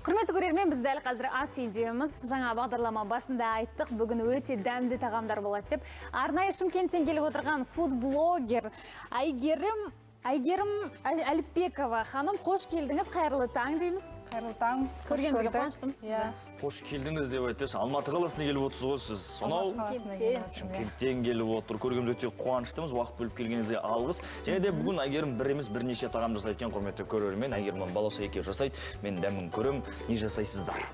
Құрметті көрермен, біз дәл қазір ас үйдеміз. Жаңа бағдарлама басында айттық, бүгін өте дәмді тағамдар болады деп. Арнайы Шымкенттен келіп отырған фудблогер Әйгерім Әліпбекова ханым, қош келдіңіз, қайырлы таң дейміз. Қайырлы таң. Қош Көргенімізге көрдік. қуаныштымыз сізді. Иә. Қош келдіңіз деп айтасыз. Алматы қаласына келіп отырсыз ғой сіз. Сонау Алматы қаласына келіп отырмын, иә. Шымкенттен келіп отыр. Көргенімізге өте қуаныштымыз. Уақыт бөліп келгеніңізге алғыс. Және де бүгін Әйгерім бір емес, бірнеше тағам жасайды екен, құрметті көрермен. Әйгерім Балауса екеуі жасайды. Мен дәмін көрем. Не жасайсыздар?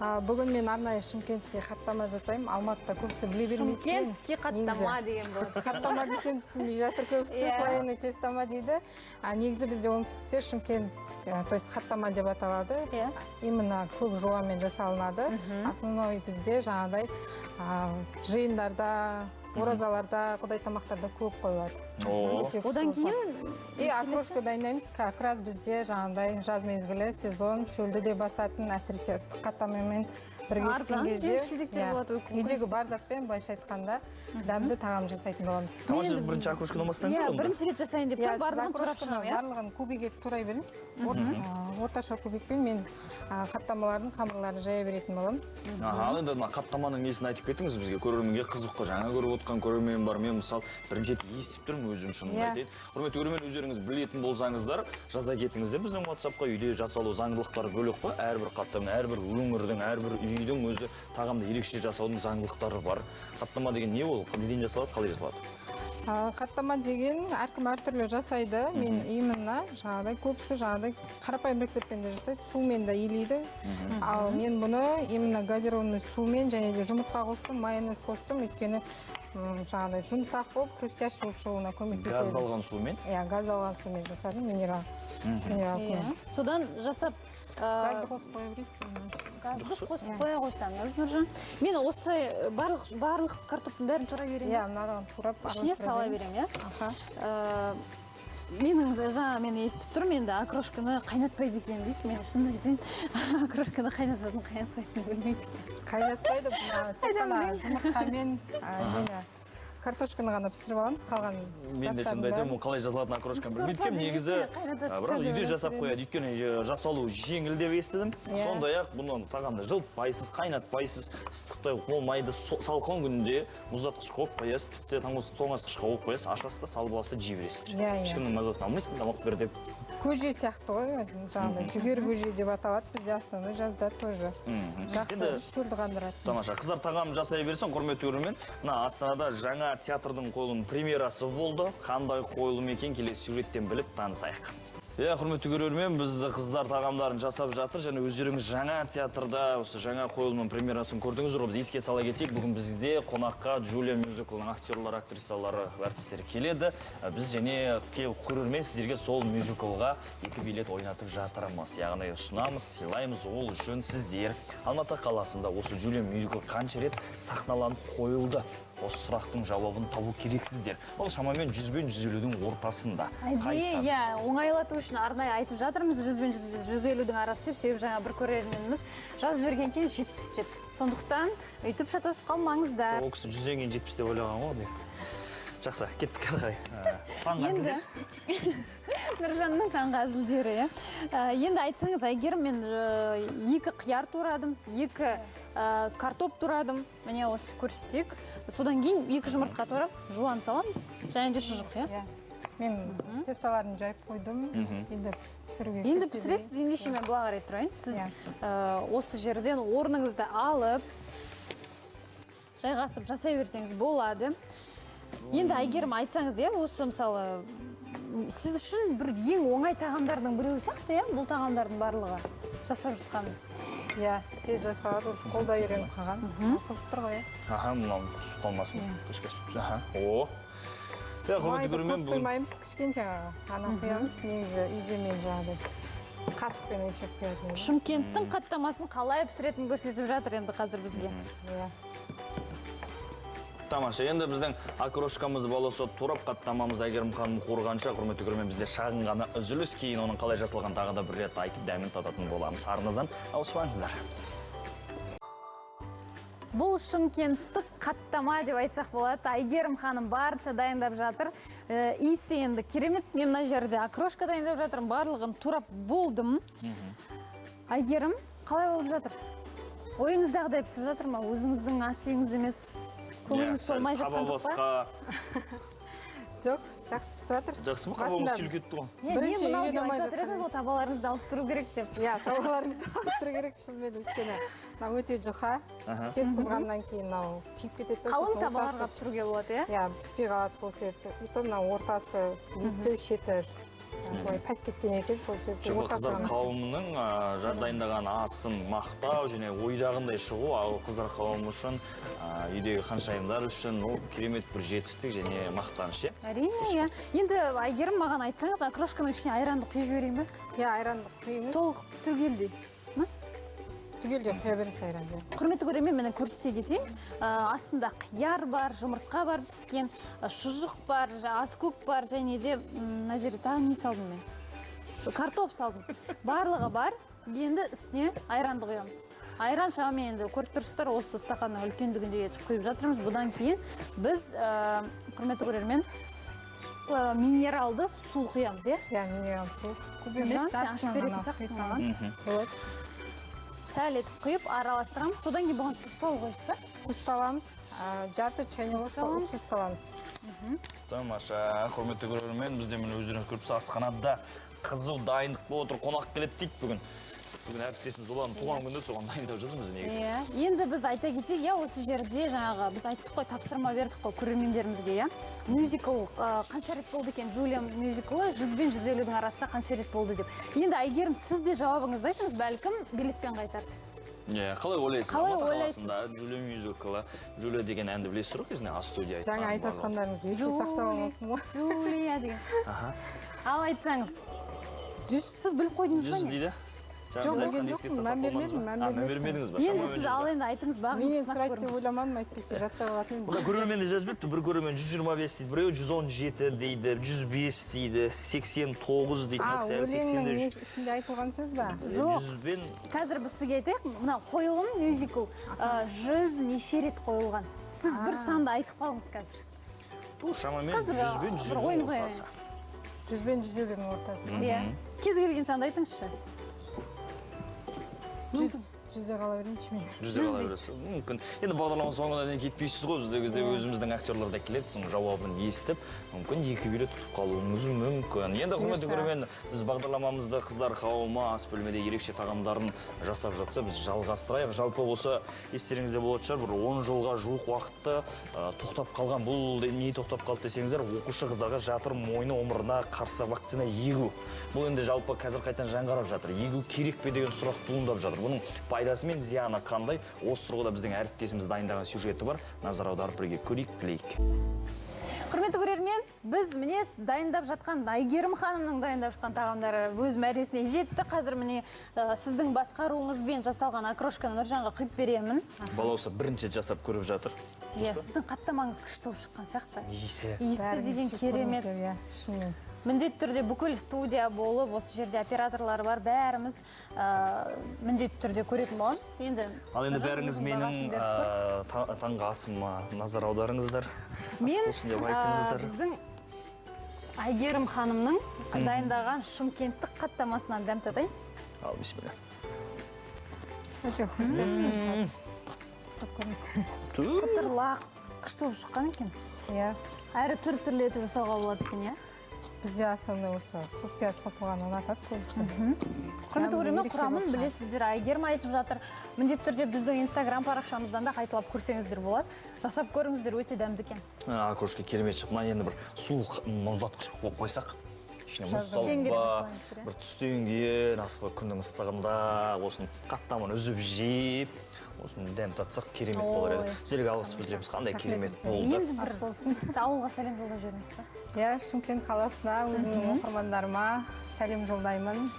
Бүгін мен арнайы шымкентский қаттама жасаймын. Алматыда көбісі біле бермейді екен. Шымкентский қаттама деген болады. Қаттама десем, түсінбей жатыр көбісі, слоеный тесто ма дейді. Негізі бізде оңтүстікте Шымкент, то есть қаттама деп аталады. Именно көк жуамен жасалынады. Основной бізде жаңағыдай жиындарда, оразаларда, құдай тамақтарда көп қойылады. О, Өте күшті Одан болса. кейін И окрошка дайындаймыз. Как раз бізде жаңағыдай жаз мезгілі, сезон, шөлді де басатын, әсіресе ыстық қаттамамен бірге ішкен Арзан кезде. жеміс-жидектер Иә, болады, үйдегі бар затпен, былайша айтқанда, дәмді тағам жасайтын боламыз. Тамаша, енді- бірінші окрошкадан бастаңыздар Иә, онда. бірінші рет жасайын деп Иә, тұрмын, сіз барлығын турап окрошканы шығамын, иә. барлығын кубик етіп турай беріңіз. Орташа кубикпен мен қаттамалардың қамырларын жая беретін боламын. Аха, ал енді мына қаттаманың несін айтып кетіңіз бізге, көрерменге қызық қой. Жаңа көріп отқан көрермен бар. Мен, мысалы, бірінші рет естіп тұрмын өзім, шынымды айтайын. Құрметті көрермен, өздеріңіз білетін болсаңыздар, жаза кетіңіздер біздің WhatsApp-қа. Үйде жасалу заңдылықтары бөлек қой. Әрбір қаттама, әрбір өңірдің, әрбір үйдің өзі тағамды ерекше жасаудың заңдылықтары бар. Қаттама деген не ол? Неден жасалады, қалай жасалады? Қаттама деген әркім әртүрлі жасайды. Мен именно жаңағыдай, көбісі жаңағыдай қарапайым рецептпен де жасайды, сумен де илейді. Ал мен бұны именно газированный сумен және де жұмыртқа қостым, майонез қостым, өйткені жаңағыдай жұмсақ болып, хрустящий болып шығуына көмектеседі. Газдалған сумен? Иә, газдалған сумен жасадым, минералкамен. Содан жасап Газды қосып қоя бересіз. Газды қосып қоя қойсаңыз, Нұржан. Мен осы барлық картоптың бәрін турай беремін. Иә, мынаған турап Ішіне араластыра сала береміз. беремін, иә? Аха. Менің де жаңа мен естіп тұрмын енді, окрошканы қайнатпайды екен дейді. Мен шынымды айтайын, окрошканы қайнататын, қайнатпайтынын білмейді екенмін. Қайнатпайды, мына тек Қайдан қана білейін? жұмыртқамен нені, картошканы ғана пісіріп аламыз, қалған Мен де заттардың шынымды айтайын, бәрін. бұл қалай жасалатын окрошканы Сорпа білмейді екенмін. деген Негізі, не, қайнатады бірақ үйде деп жасап ойлап қояды. Өйткені жасалу жеңіл деп естідім. Иә. Сондай ақ бұны тағамды жылытпайсыз, қайнатпайсыз, ыстықтай болмайды. Салқын күнде мұздатқышқа қойып қоясыз, тіпті тоңазытқышқа қойып қоясыз, ашасыз да, салып аласыз да, жей бересіздер. Иә, иә. Ешкімнің мазасын алмайсың, тамақ бер деп. Көже сияқты ғой, жаңағыдай жүгері көже деп аталады бізде, основной жазда тоже. Жақсы Енді- шөлді қандырады. Тамаша. Қыздар тағам жасай берсін, құрметті көрермен. Мына Астанада жаңа театрдың қойылым премьерасы болды. Қандай қойылым екен, келесі сюжеттен біліп танысайық. Иә, құрметті көрермен, бізді қыздар тағамдарын жасап жатыр және өздеріңіз жаңа театрда осы жаңа қойылымның премьерасын көрдіңіздер ғой. Біз еске сала кетейік, бүгін бізде қонаққа Джулия мюзиклының актерлары, актрисалары, әртістері келеді. Біз және көрермен сіздерге сол мюзиклға екі билет ойнатып жатырмыз. Яғни ұсынамыз, сыйлаймыз. Ол үшін сіздер Алматы қаласында осы Джулия мюзикл қанша рет сахналанып қойылды? Осы сұрақтың жауабын табу керексіздер. Ол шамамен 100 бен 150-дің ортасында. Әдейі, Қай сан? иә, оңайлату үшін арнайы айтып жатырмыз 100 бен 150-дің арасы деп, себебі жаңа бір көрерменіміз жазып жіберген екен 70 деп. Сондықтан өйтіп шатасып қалмаңыздар. Ол кісі 100-ден кейін 70 деп ойлаған ғой. Жақсы, кеттік ары қарай. Таңғы Енді әзілдер. Нұржанның таңғы әзілдері, иә. Енді айтсаңыз, Әйгерім, мен екі қияр турадым, екі картоп турадым. Міне, осы көрсетейік. Содан кейін екі жұмыртқа турап, жуан саламыз. Және де шұжық, иә? Иә. Мен тестоларын жайып қойдым. Енді пісіруге Енді кірісе пісіресіз, ендеше мен былай қарай тұрайын. Сіз Иә. Осы жерден орныңызды алып, жайғасып жасай берсеңіз болады. Енді, Әйгерім, айтсаңыз, иә, осы, мысалы, сіз үшін бір ең оңай тағамдардың біреуі сияқты, иә, бұл тағамдардың барлығы жасап жатқанымыз. Иә, тез жасалады, уже қолда үйреніп қалған. Қызып тұр ғой, иә. Аха, мынау түсіп қалмасын. Аха. О. Иә, құрметті Майды көрермен, көп бүгін құймаймыз, кішкентай ғана құямыз. Негізі үйде мен жаңағыдай қасықпен өлшеп құятын едім. Шымкенттің қаттамасын қалай пісіретінін көрсетіп жатыр енді қазір бізге. Иә. Тамаша. Енді біздің окрошкамызды Балауса турап, қаттамамызды Әйгерім ханым қуырғанша, құрметті көрермен, бізде шағын ғана үзіліс, кейін оның қалай жасалғанын тағы да бір рет айтып, дәмін тататын боламыз. Арнадан ауыспаңыздар. Бұл шымкенттік қаттама деп айтсақ болады. Әйгерім ханым барынша дайындап жатыр. Иісі енді керемет. Мен мына жерде окрошка дайындап жатырмын. Барлығын турап болдым. Әйгерім, Қалай болып жатыр? Ойыңыздағыдай пісіп жатыр ма? Өзіңіздің ас үйіңіз емес, көңіліңіз толмай жатқан жоқ па? Жоқ, жақсы пісіп жатыр. Жақсы ма? Қабағымыз түйіліп кетті ғой. Бірінші не мынау үйрене деп алмай айтып жатыр жатқан едіңіз ғой, табаларыңызды ауыстыру керек деп. Иә, табаларыңызды ауыстыру керек шынымен, өйткені мынау өте жұқа. Тез қызғаннан кейін мынау күйіп кетеді. Қалың табаларға пісіруге болады, иә? Иә, піспей қалады сол себепті. И то мынау ортасы биттеу, шеті былай пәс кеткен екен, сол себепті Жоқ, ортасы қыздар ғана. қауымының дайындаған асын мақтау және ойдағындай шығу, ал қыздар қауымы үшін, үйдегі ханшайымдар үшін ол керемет бір жетістік және мақтаныш, иә? Әрине, иә. Енді Әйгерім, маған айтсаңыз, окрошканың ішіне айранды құйып жіберейін бе? Иә, айранды құйыңыз. Толық түгелдей. Ма? Түгелдей құя беріңіз айранды. Құрметті көрермен, мені көрсете кетейін. Астында қияр бар, жұмыртқа бар піскен, шұжық бар, аскөк бар, және де мына жерде тағы не салдым мен? Картоп салдым. Барлығы бар. Енді үстіне айранды құямыз. Айран шамамен енді көріп тұрсыздар, осы стақанның үлкендігіндей етіп құйып жатырмыз. Бұдан кейін біз, құрметті көрермен, минералды су құямыз, иә? Иә, минералды су. Көп емес, Жан, сен ашып жартысын беретін ғана сияқтысың құйсаңыз маған. болады. Сәл етіп құйып араластырамыз. Содан кейін бұған тұз салу қажет па? Тұз саламыз, жарты чайный ложка саламыз. уксус саламыз. Тамаша, құрметті көрермен, бізде міне өздеріңіз көріп тұрсыз, асханада қызу дайындық болып отыр, қонақ келеді дейді бүгін. Бүгін әріптесіміз Ұланның туған күні, соған дайындап жатырмыз негізі. Иә. Енді біз айта кетейік, иә, осы жерде жаңағы біз айттық қой, тапсырма бердік қой көрермендерімізге, иә. Мюзикл қанша рет болды екен, Джулия мюзиклы 100 бен 150-дің арасында қанша рет болды деп. Енді Әйгерім, сіз де жауабыңызды айтыңыз, бәлкім билетпен қайтарсыз. Иә, қалай ойлайсыз? Қалай Алматы ойлайсыз? қаласында Джулия мюзиклы, Джулия деген әнді білесіздер ғой, кезінде А студия айтқан. Жаңа айтып жатқандарыңызды есте сақтап алмаппын ғой. Джулия деген. Ал айтсаңыз. 100. Сіз біліп қойдыңыз ба 100 не? дейді. Жаңа Жоқ, біз білген айтқан еске жоқпын, сақтап мән қалмадыңыз бермедім, ба? мән А, мән бермеппін. бермедіңіз ба? Енді Шамамен сіз жүз ал ба? енді айтыңыз, бағыңызды Менен сынап сұрайды деп көріңіз. ойламадым, әйтпесе жаттап алатын едім. Бұнда көрермен де жазып беріпті. Бір көрермен 125 дейді, біреуі 117 дейді, 105 дейді, 89 дейді, А, мына кісі әлі өлеңнің 83. ішінде айтылған сөз ба? Жоқ. 100-бен Қазір біз сізге айтайық, мына қойылым мюзикл 100 неше рет қойылған. Сіз бір санды айтып қалыңыз қазір. Бұл шамамен Қазір, 100 бен бір 150 ойыңызға ортасы. 100 бен 150-дің ортасы. Иә. Кез келген санды айтыңызшы. 100-де қала берейінші мен. 100-де қала бересіз. Мүмкін. Енді бағдарлама соңына дейін кетпейсіз ғой. Бізде кезде өзіміздің актерлар да келеді, соның жауабын естіп, мүмкін екі билет ұтып қалуыңыз мүмкін. Енді құрметті Бұйырса. көрермен, біз бағдарламамызды қыздар қауымы ас бөлмеде ерекше тағамдарын жасап жатса, біз жалғастырайық. Жалпы осы естеріңізде болатын шығар, бір 10 жылға жуық уақытта тоқтап қалған. Бұл не тоқтап қалды десеңіздер, оқушы қыздарға жатыр мойны омырына қарсы вакцина егу. Бұл енді жалпы қазір қайтадан жаңғырып жатыр. Егу керек пе деген сұрақ туындап жатыр. Бұның пайдасы мен зияны қандай? Осы тұрғыда біздің әріптесіміз дайындаған сюжеті бар. Назар аударып бірге көрейік, білейік. Құрметті көрермен, біз міне дайындап жатқан, Әйгерім ханымның дайындап жатқан тағамдары өз мәресіне жетті. Қазір міне сіздің басқаруыңызбен жасалған окрошканы Нұржанға құйып беремін. Балауса бірінші рет жасап көріп жатыр. Иә, сіздің қаттамаңыз күшті болып шыққан сияқты. Иісі. Иісі Бәріңіз деген жеп керемет. көріңіздер, иә, шынымен. Міндетті түрде бүкіл студия болып, осы жерде операторлар бар, бәріміз міндетті түрде көретін боламыз. Енді Ал енді Нұржан, бәріңіз өзің менің, бағасын беріп көр. таңғы асыма назар аударыңыздар. Ас Мен, болсын деп айтыңыздар. біздің Әйгерім ханымның дайындаған шымкенттік қаттамасынан дәм татайын. Ал, бисмилля. Өте хрустящий шығады. Ұстап көріңіз. Ту. Қытырлақ күшті болып шыққан екен. Иә. Әрі түр-түрлі етіп жасауға болады екен, иә? Бізде основной осы көк пияз қосылғанын ұнатады көбісі. Құрметті Дәмі көрермен, ерекше құрамын болып шығады. білесіздер, Әйгерім айтып жатыр. Міндетті түрде біздің Инстаграм парақшамыздан да қайталап көрсеңіздер болады. Жасап көріңіздер, өте дәмді екен. Окрошка керемет шығып, мына енді бір суық мұздатқыш қойып қойсақ, ішіне мұз салып Теңгеріп ба, қойыңыздар, иә. бір түстен кейін, асықпай күннің ыстығында осының қаттамын үзіп жеп, осыны дәм татсақ керемет болар еді. Ой. Сіздерге алғыс білдіреміз, қандай Рахмет керемет үлкен. болды. Енді бір Ас болсын. сіз ауылға сәлем жолдап жібермейсіз ба? Иә, Шымкент қаласына өзімнің оқырмандарыма сәлем жолдаймын.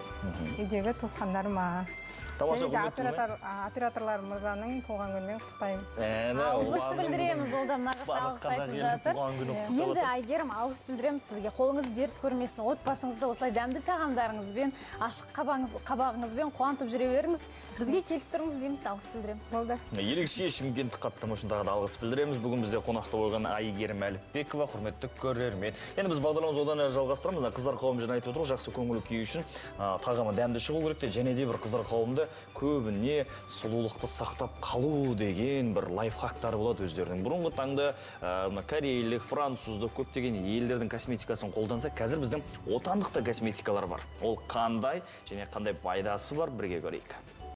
Үйдегі туысқандарыма. Тамаша, Және де құрметті операторлар мырзаның туған күнімен құттықтаймын. Әне, Алғыс Ұланның білдіреміз, ол да мына жақта барлық алғыс қазақ айтып елінің жатыр. туған күнін құттықтап Енді отыр. Әйгерім, алғыс білдіреміз сізге. Қолыңыз дерт көрмесін, отбасыңызды осылай дәмді тағамдарыңызбен, ашық қабағыңызбен қуантып жүре беріңіз. Бізге келіп тұрыңыз дейміз, алғыс білдіреміз. Болды. Ерекше шымкенттік қаттама үшін тағы да алғыс білдіреміз. Бүгін бізде қонақта болған Әйгерім Әліпбекова, құрметті көрермен. Енді біз бағдарламамызды одан әрі жалғастырамыз. Мына қыздар қауымы жаңа айтып отыр ғой, жақсы көңіл күй үшін, тағамы дәмді шығу керек те, және де бір қыздар қауымды Көбіне сұлулықты сақтап қалу деген бір лайфхактар болады өздерінің. Бұрынғы таңда мына корейлік, француздық көптеген елдердің косметикасын қолданса, қазір біздің отандық та косметикалар бар. Ол қандай және қандай пайдасы бар, бірге көрейік.